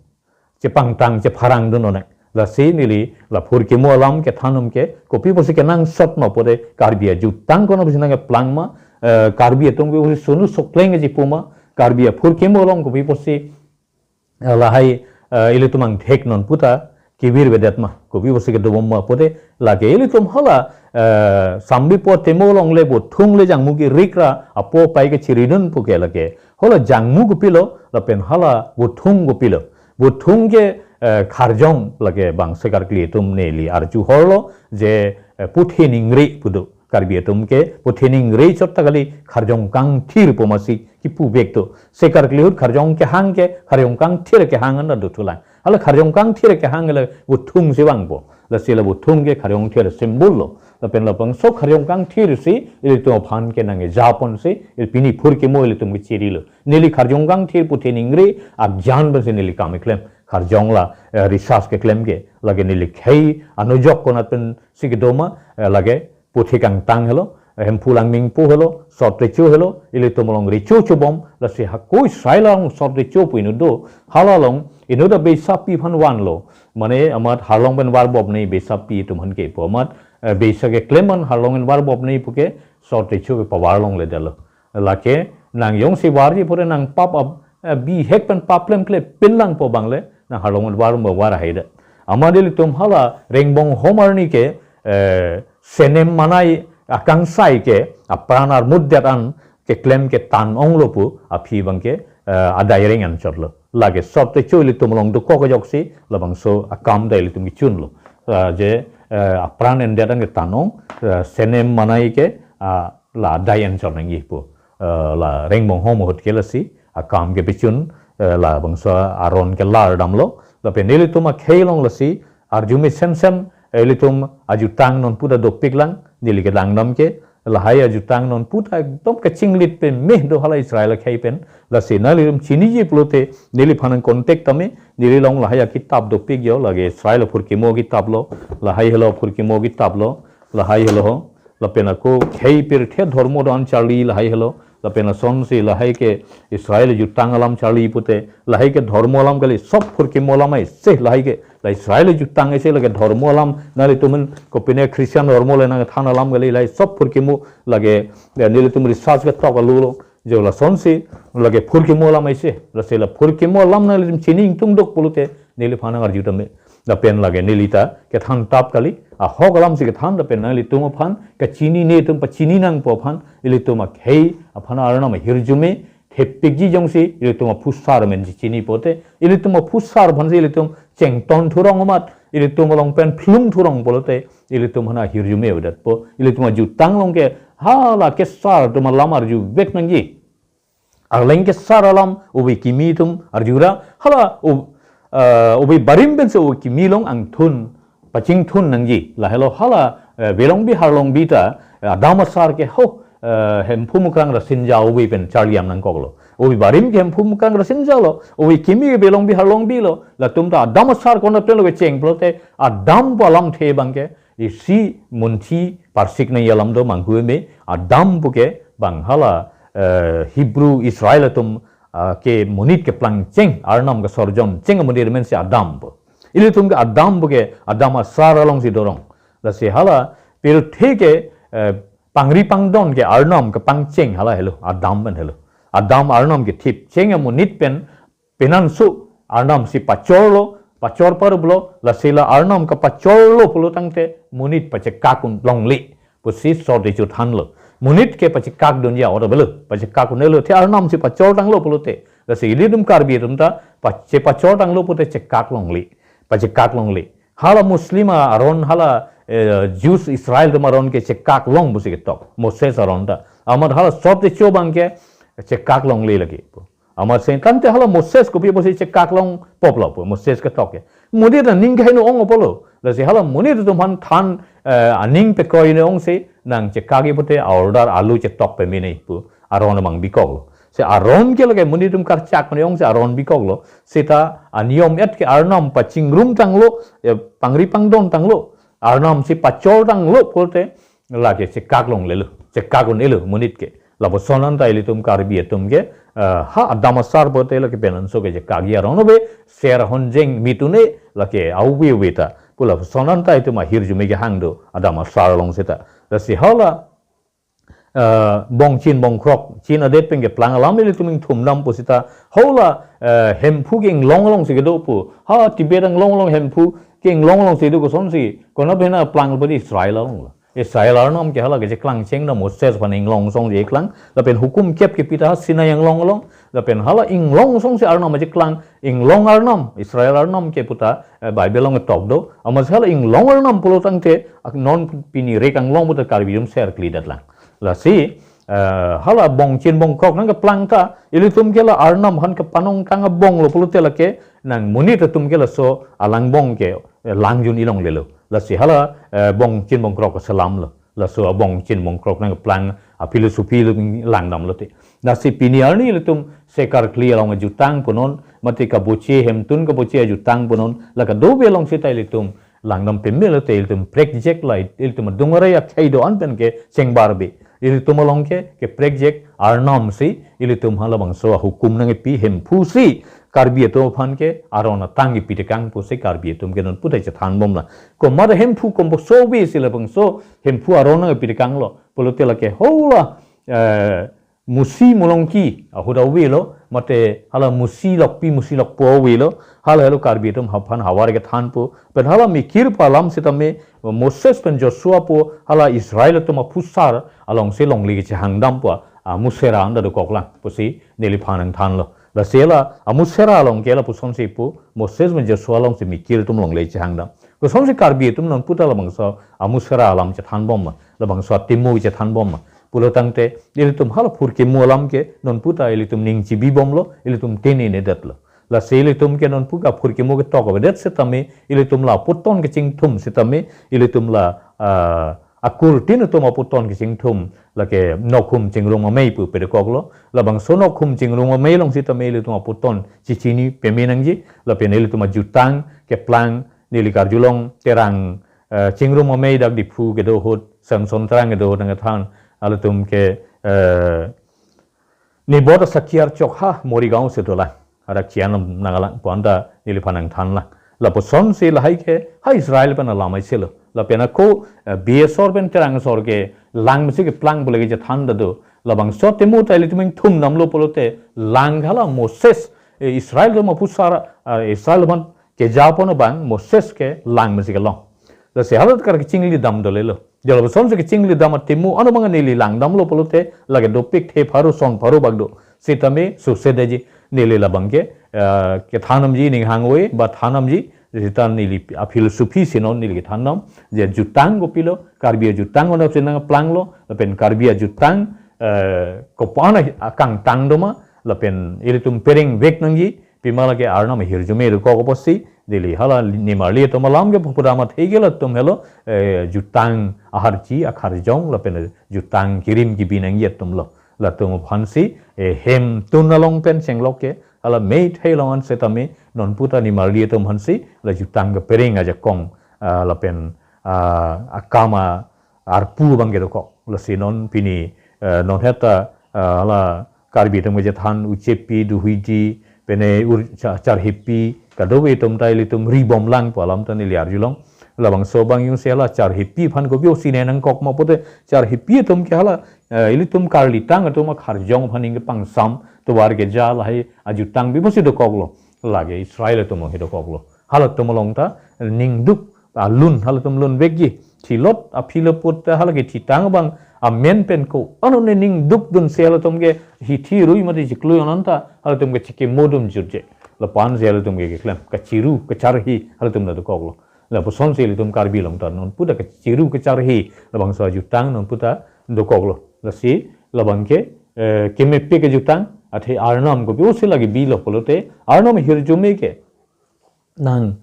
chepangtang chepharangdun lonang. Lasi neli la phurkimo alam kethan atum ke, kopi pusi kenangsot ma pulote Karbi ajutang konat pusi nangkeplang ma, eh, Karbi atum kopi pusi sunu sokleng kechipu ma, Karbi aphurkimo along kopi pusi, eh, lahai, eh, ilitum angthek non puta kevirvedet ma, kopi pusi kedobom ma pulote lake ilitum hala, eh, Sambipo atemo along le Vothung le Jangmu kirik ra apo apai kechiridun pu ke lake. Hala Jangmu kopilo, lapen hala Vothung kopilo. Vothung ke, eh, kharjong lake bangso karkli atum neli arju horlo je, eh, puthe ningri pu do. Karbi atum ke putheningri chot ta kali, kharjong kangthir pu masi kipu bek to. Se karkli ahut kharjong kehang ke, kharjong kangthir kehang an do thulang. Hala kharjong kangthir kehang le vuthung si vangpo. Lasi la vuthung ke kharjong thir symbol lo. Lapen labangso kharjong kangthir si ilitum aphan ke nang japon si, il pini phurkimo ilitum ke chiri lo. Neli kharjong kangthir putheningri agyan pensi neli kam keklem. Kharjong la, eh, research keklem ke. Lake neli khei anujok konat pensi kedo ma, eh, lake puthi kangtang helo, Hemphu Langmingpo helo, Sot Recho helo, ilitum along recho chobom, lasi hako Israel along Sot Recho pu inut do, hala along inut ta Beisapi aphan vanlo, mane amat Harlong pen varbomnei Beisapi atum aphan ke pu amat, eh, Beisa keklem an Harlong pen varbomnei pu ke Sot Recho ke pavar longledetlo. Lake nang jongsi varji pore nang pap ap, eh, bihek pen pap klemkle pinlang pu abang le, nang Harlong pen varbom var haidet. Amat ilitum hala Rengbonghom arni ke, eh, senem manai akangsai ke, apran armutdet an keklem ketan onglo pu aphi abang ke, eh, adai reng anchot lo. Lake Sot Recho ilitum along dokok ajoksi, labangso akam ta ilitum kechun lo. Eh, je, eh, apran endet an ketan ong, eh, senem manai ke, ah, la adai anchot nangji pu. Eh, la Rengbonghom ahut ke lasi akam kepechun, eh, labangso aron kelar damlo. Lapen nelitum akhei along lasi arjume semsem, eh, ilitum ajutang non puta dopik lang, neli kedang dam ke, lahai ajutang non puta ekdom kachinglit pen meh do hala Israel akhei pen, lasi nanglitum chiniji pulote, neliphan nang contact tame, neli along lahai akitap dopik jo, lake Israel aphurkimo akitap lo, lahai helo aphurkimo akitap lo, lahai helo ho, lapen ako khei pirthe dhormo do-an charli lahai helo, lapen asonsi lahai ke Israel jutang alam charli pute, lahai ke dhormo alam kali, sob phurkimo alam ai se lahai ke, la Israel jutang ai se lake dhormo alam, nanglitum kopine Christian dhormo le nangthan alam kali, lahai sob phurkimo lake, eh, nelitum research ketok alu lo, jo lasonsi lake phurkimo alam ai se, lasi la phurkimo alam nanglitum chini ingtung dok pulote, neliphan nang arju tame. Lapen lake neli ta kethan tap kali, ahok alam si kethan, lapen nanglitum aphan, kachinine atum pachini nangpo aphan, ilitum akhei aphan arnam ahirjume thepikji jongsi, ilitum aphusar amen chechini pote, ilitum aphusar aphansi ilitum chengton thurong amat, ilitum along pen phlung thurong pulote, ilitum aphan ahirjume avedetpo, ilitum ajutang along ke hala kesar atum alam arjuvek nangji. Arleng kesar alam, ove kimi atum arjura, hala, u-, eh, ove barim pensi ove kimi along angthun, pachingthun nangji. Lahelo hala, eh, Velongbi Harlongbi ta, eh, Adam asar ke ho, eh, Hemphu Mukrang Rasinja ove pen charli am nangkoklo. Ove barim ke Hemphu Mukrang Rasinja lo, ove kimi ke Velongbi Harlongbi lo, latum ta Adam asar konat pen lo kecheng pulote, Adam pu alamthe abang ke, isi munthi parsik nangji alam do manghu me, Adam pu ke bang hala, eh, Hebrew Israel atum, ah, ke monit keplang cheng, arnam kesorjon cheng amonit amen si Adam pu. Ilitum ke Adam pu ke Adam asar alongsi dorong. Lasi hala pirthe ke, eh, pangri pangdon ke arnam kepangcheng hala helo, Adam pen helo. Adam arnam kethip cheng amonit pen penanso arnam si pachorlo, pachor paruplo, lasi la arnam kepachorlo pulo tangte monit pachekak un longle pusi Sot Recho thanlo. Monit ke pachekak dunji a-ot avelo, pachekak unlo, the arnam si pachor tanglo pulote. Lasi ilitum Karbi atum ta pache pachor tanglo pute chekak longle, pachekak longle. Hala Muslim aron, hala, eh, Jews Israel atum aron ke chekak long pusi ketok, Moses aron ta. Amat hala Sot Recho abang ke chekak longle lake pu. Amat sen tangte hala Moses kopi pusi chekak long poplo pu, Moses ketok ke. Monit aning keheno ong apotlo. Lasi hala monit atum aphan than, eh, aning pekroi ne ongsi nang chekakji pute a-order alu chetok pemine pu. Aron abang bikoklo. Si aron ke lake monit atum karchak ne ongsi aron bikoklo. Seta aniyom et ke arnam pachingrum tanglo, eh, pangri pangdon tanglo, arnam si pachor tanglo pulote, lake chekak longlelo, chekak unlo monit ke. Lapuson anta ilitum Karbi atum ke, eh, ha Adam asar pote lake penanso ke chekakji aron ove, ser honjeng mit un-e lake ove ove ta. Pu lapuson anta itum ahirjume kehang do Adam asar along seta. Lasi hala, eh, bongchin bongkrok, chin adet pen keplang alam ilitum ingthum dam pu seta. Hala, eh, Hemphu ke inglong alongsi kedo pu. Ha Tibet anglong along Hemphu ke inglong alongsi do kosonsi. Konat pen plangpo di Israel along lo. Israel arnam ke hala kecheklang cheng na Moses aphan inglong asong cheklang, lapen hukum kep kepi ta Sinai anglong along, lapen hala inglong asong si arnam cheklang, inglong arnam, Israel arnam ke puta, eh, Bible along ketok do, amat hala inglong arnam pulo tangte, ak non pini rek anglong puta Karbi atum ser kli detlang. Lasi, eh, hala bongchin bongkrok nangkeplang ta, ilitum ke la arnam aphan kepanong tang abong lo pulote lake, nang monit atum ke laso alangbong ke, eh, langjun ilong lelo. Lasi hala, eh, bongchin bongkrok keselam lo. Laso abongchin bongkrok nangkeplang a philosophy lo langdam lote. Lasi pini arni ilitum se karkli along ajutang punon, mate kaboche hemtun kaboche ajutang punon, la kadokave along seta ilitum langdam peme lote ilitum prekjek la ilitum adung arai akhei do-an pen ke chengbarbe. Ilitum along ke, keprekjek arnam si, ilitum halabangso ahukum nangkepi Hemphu si, Karbi atum aphan ke aron atang kepi tekang pusi Karbi atum ke non puta chethan bomlang. Komat Hemphu kombokso ave si labangso Hemphu aron nangkepi tekang lo. Pulote lake hala, eh, Musi Mulongki ahut avelo, mate hala Musi Lokpi Musi Lokpo avelo, hala helo Karbi atum aphan havar kethan po, pen hala mikir pu alam sitame Moses pen Joshua po hala Israel atum aphusar alongsi longle kechehangdam po, amusera anta dokoklang pusi neliphan nangthanlo. Lasi la amusera along ke lapusonsi po Moses pen Joshua alongsi mikir atum longle chehangdam. Kosonsi Karbi atum non puta labangso amusera alam chethan bom ma, labangso atimo chethan bom ma. Pulo tangte, ilitum hala phurkimo alam ke, non puta ilitum ning chibi bomlo, ilitum tene ne detlo. Lasi ilitum ke non puta phurkimo ketok avedet sitame, ilitum la aputon kechingthum sitame, ilitum la, ah, akurtin atum aputon kechingthum, lake nokhum chingrum amei pu pedekoklo, labangso nokhum chingrum amei along sitame ilitum aputon chichini peme nangji, lapen ilitum ajutang keplang neli karjulong Terang, eh, chingrum amei dak Diphu kedo ahut, Samson Terang kedo ahut nangkethan, halatum ke, eh, nibot asakhi archok ha Morigaon si dolang. Hadak chian nanglang pu anta neliphan nangthanlang. Lapusonsi lahai ke ha Israel pen alam aiselo. Lapen ako, eh, B S or pen Terang asor ke lang mesi keplang pule kechethan ta do. Labangso atimo ta ilitum ingthum damlo pulote lang hala Moses, eh, Israel atum aphusar, eh, Israel aphan kejapon abang Moses ke lang mesi kelong. Lasi hala kar kechinglidam dolelo. Jala lapusonsi kechinglidam atimo ano abang neli langdamlo pulote lake dopik the pharo son pharo bak do. Sitame suse deji neli labang ke, eh, kethan damji ning hangoi ba than damji sita neli aphilosophy si non neli kethan dam. Je jutang kopilo, Karbi ajutang ono si nangplanglo, lapen Karbi ajutang, eh, kopan akangtang doma, lapen ilitum pereng vek nangji, pima lake arnam ahirjume dokok apotsi, neli hala nimarli atum alam ke pupudam atheke latum helo, eh, jutang aharchi akharjong lapen jutang kirim kibi nangji atumlo. Latum aphansi, eh, hemtun along pen chenglok ke, hala mei thei along an sitame, non puta nimarli atum aphansi, la jutang kepereng ajakong, ah, lapen, ah, akam a arpu abang kedokok. Lasi non pini, eh, non heta, eh, hala Karbi atum kechethan uchepi, duhuidi, pene ur cha-, charhipi, kadokave atum ta ilitum ribomlang pu alam ta neli arjulong. Labangso abang jongsi hala charhipi aphan kopi osi ne nangkok ma pulote charhipi atum ke hala, eh, ilitum karlitang atum akharjong aphan ning kepangsam tovar keja lahai ajutang pi pusi dokoklo. Lake Israel atum along he dokoklo. Halatum along ta ning duk alun, halatum lun vekji. Thilot aphi lo puta hala kethitang abang amen pen ko ano ne ning dukdunsi halatum ke hithi rui mati chiklo ananta halatum ke chikimodum jutje. Lapu-ansi halatum ke keklem kachiru kacharhi halatum ta dokoklo. Lapusonsi ilitum Karbi along ta non puta kachiru kacharhi labangso ajutang non puta dokoklo. Lasi labang ke, eh, kemepik ajutang athe arnam kopi osi lake bilo pulote arnam ahirjume ke nang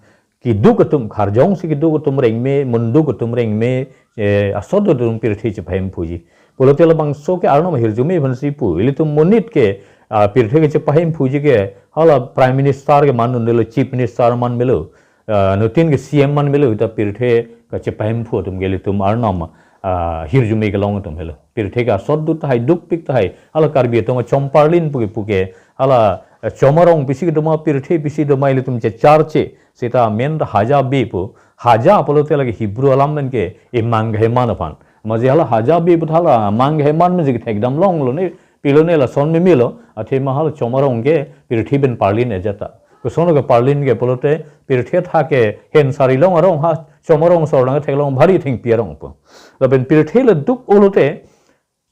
keduk atum, kharjongsi keduk atum rengme, munduk atum rengme, eh, asot atum pirthe chepahemphuji. Pulote labangso ke arnam ahirjume aphansi pu. Ilitum monit ke, ah, pirthe kechepahemphuji ke hala Prime Minister ke man un-elo, Chief Minister man melo, ah, nutin ke C M man melo, ita pirthe kechepahemphu atum ke ilitum arnam, ah, ahirjume kelong atum helo. Pirthe ke asot dut tahai, dukpik tahai. Hala Karbi atum achom parlin puke puke. Hala, eh, chom arong pisi kedoma, pirthe pisi doma ilitum checharche. Sita amen ta haja be pu. Haja pulote lake Hebrew alam pen ke emang keheman aphan. Amatsi hala haja be pu ta hala mang keheman amatsi kethekdam longlo ne, pilo ne lason memelo. Athema hala chom arong ke pirthe pen parlin ajat ta. Kosonlo ke parlin ke pulote pirthe athak ke hen sari long arong ha Chomorong asor nangtheklong bhari thengpi arong pu. Lapen pirthe le duk-o lote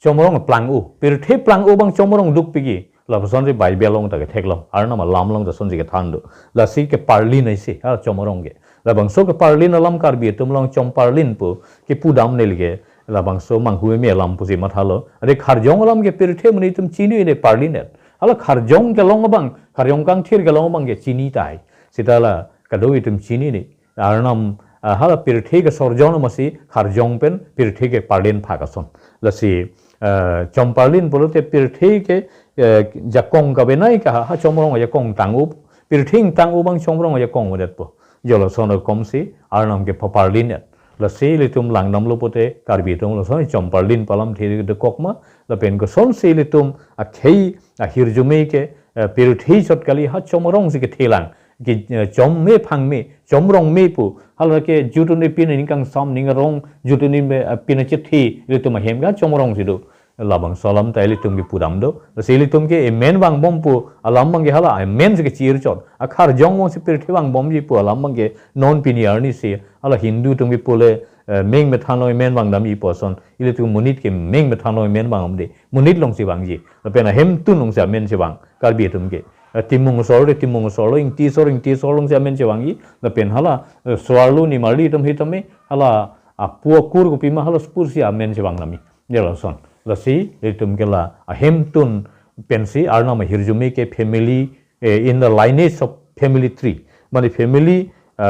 chomorong plang-o. Pirthe plang-o abang chomorong duk piji. Lapuson si Bible along ta ketheklong. Arnam alam along ta lasonsi kethan do. Lasi keparlin aisi, ha chomorong ke. Labangso keparlin alam Karbi atum along chomparlin pu kipudam neli ke. Labangso manghumeme alam pusi mathalo. Ade kharjong alam ke pirthe monit atum chinine parlin-et. Hala kharjong kelong abang, kharjong kangthir kelong abang ke chini tahai. Seta la kadokave atum chinine. Arnam, ah, hala pirthe kesorjon amatsi kharjong pen pirthe keparlin phak ason. Lasi, ah, chomparlin pulote pirthe ke, eh, jakong kabenai ka ha chomorong ajakong tang-o, pirthe tang-o abang chomorong ajakong vedetpo. Jo lason akomsi Arnam kepaparlin-et. Lasi ilitum langdamlo pote Karbi atum lason chomparlin pu alam thiri dokok ma, lapen kosonsi ilitum akhei ahirjume ke, eh, pirthe chot kali ha chomorong si kethelang. Ke, eh, chomme phangme, chomrongme pu. Hala ke jutuni pine ning kangsam ning arong jutuni me, eh, pine chethi ilitum ahem ke chomorong si do. Labangso alam ta ilitum kipudam do. Lasi ilitum ke amen vangbom pu alam abang ke hala amen si kechir chot. Akharjong abang si pirthe vangbomji pu alam abang ke non pini arni si hala Hindu atum kipu le, eh, meng methanlo amen vangdamji pu ason. Ilitum monit ke meng methanlo amen vangdamde. Monit alongsi vangji. Lapen ahemtun alongsi amen si vang. Karbi atum ke. Eh, Timung asor de Timung asor lo, Ingti asor, Ingti asor alongsi amen si vangji. Lapen hala, eh, so-arlo nimarli atum hitame, hala apu akur kopima hala sepur si amen si vangdamji. Jo lason. Lasi, ilitum ke la ahemtun pensi Arnam ahirjume ke family, eh, in the lineage of family tree. Mane family, eh,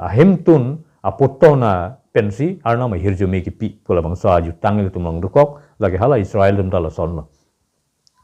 ahemtun apotona pensi Arnam ahirjume kipi. Pu labangso ajutang ilitum along dokok. Lake hala Israel atum ta lasonlo.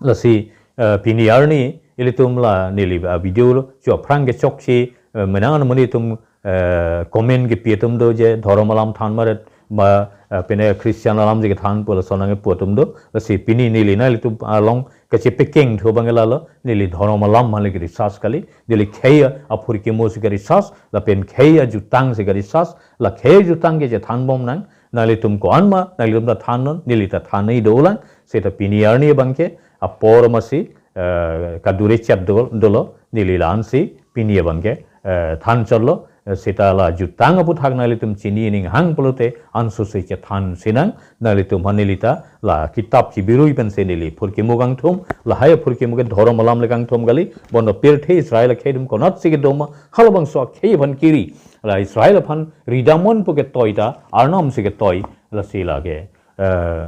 Lasi, eh, pini arni ilitum la neli, ah, video lo, chu aphrang kechok si, eh, menang an monit atum, eh, comment kepi atum do je, dhorom alam than maret, ba, eh, pine Christian alam si kethan pu lason nangkepu atum do, lasi pini neli nanglitum along kachepekeng thu abang ke lalo, neli dhorom alam aphan le ke-research kali, neli khei aphurkimo si ke-research, lapen khei ajutang si ke-research, la khei ajutang ke chethanbom nang, nanglitum ko-an ma, nanglitum ta thannon, neli ta thanji dolang, seta pini arni abang ke, apor amatsi, eh, kadure chat do, dolo, neli la-ansi, pini abang ke, eh, than chotlo, eh, seta la jutang aputhak nanglitum chini ning hang pulote, anso si chethan sinang, nanglitum aphan neli ta, la kitap kibirui pensi neli phurkimo kangthum, lahai phurkimo ke dhorom alam le kangthum kali, bonta pirthe Israel akhei atum konatsi kedo ma, halabangso akhei aphan kiri, la Israel aphan ridamnon pu ketoi ta, Arnam si ketoi, lasi lake, eh,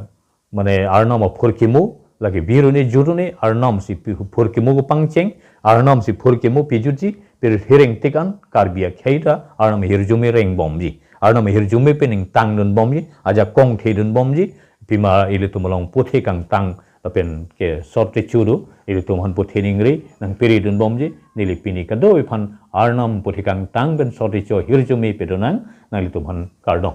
mane Arnam aphurkimo, lake biruni jutuni, Arnam si pi-, phurkimo kepangcheng, Arnam si phurkimo pijutji, pirthe rengtik an, Karbi akhei ta, Arnam ahirjume rengbomji, Arnam ahirjume pen ingtangdunbomji, ajakong thedunbomji, pima ilitum along puthe kangtang, lapen ke sorte chudu, ilitum aphan puthe ningri, nangpiridunbomji, neli pini kadokave aphan, Arnam puthe kangtang pen sorte cho hirjume pedonang, nanglitum aphan kardom.